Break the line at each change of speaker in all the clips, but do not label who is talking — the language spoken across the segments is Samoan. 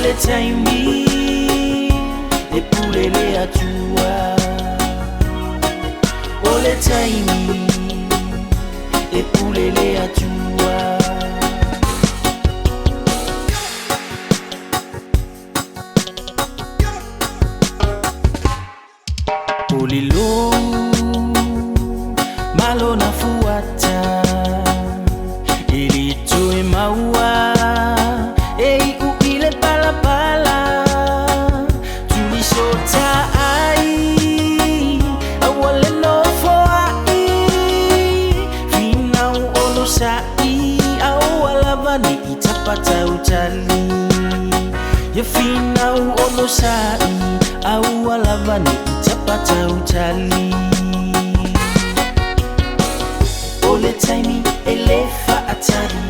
O le taimi e pule le Atua. O le taimi e pule le Atua. O le lou malo na fuata e le toe maua e iu i le palapala tulisota ai aua le nofoa'i finau olosa'i aua lava ne'i tapatautali ia finau olosa'i aua lava ne'i tapatautali. O le taimi e lē fa'atali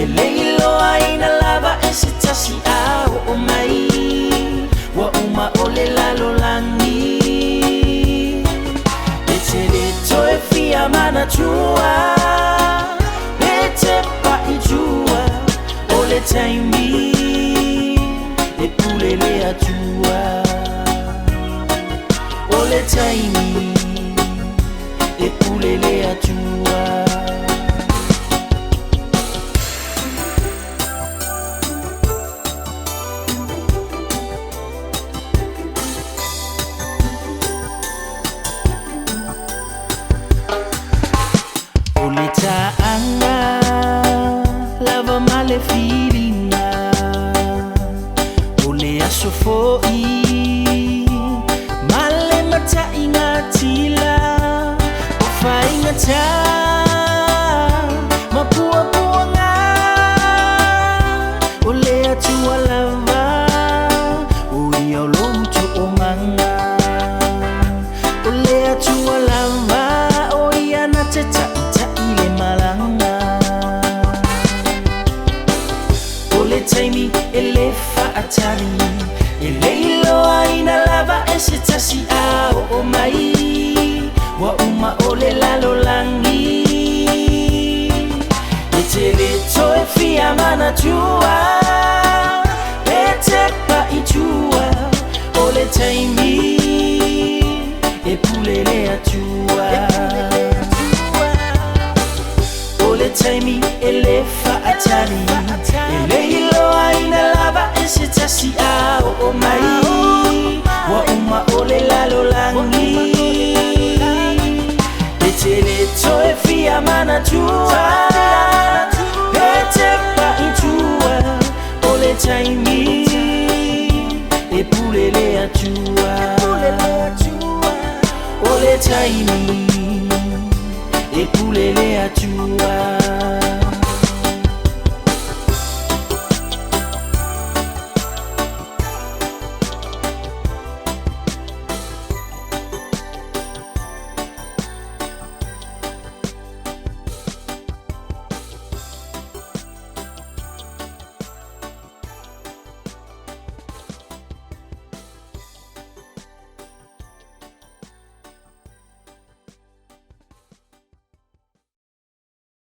e lē iloaina lava e se tasi a o'o mai ua uma o le lalolagi e te lē toe fia manatua pe te pa'itua. O le taimi e pule le Atua. O le taimi e pule le Atua. O le ta'aga lava ma le filiga o le aso fo'i ma le mata'igatila o faigatā ma puapuaga o le Atua lava o ia o lou to'omaga. O le Atua lava o ia na te ta'ita'i le malaga. O le taimi e lē fa'atali e lē iloaina lava e se tasi a o'o mai ua uma o le lalolagi e te lē toe fia manatua pe te pa'itua. O le taimi e pule le Atua. O le taimi e lē fa'atali e lē iloaina lava e se tasi a o'o mai ua uma o le lalolagi e te lē toe fia manatua pe te pa'itua. O le taimi e pule le Atua. O le taimi e pule le Atua.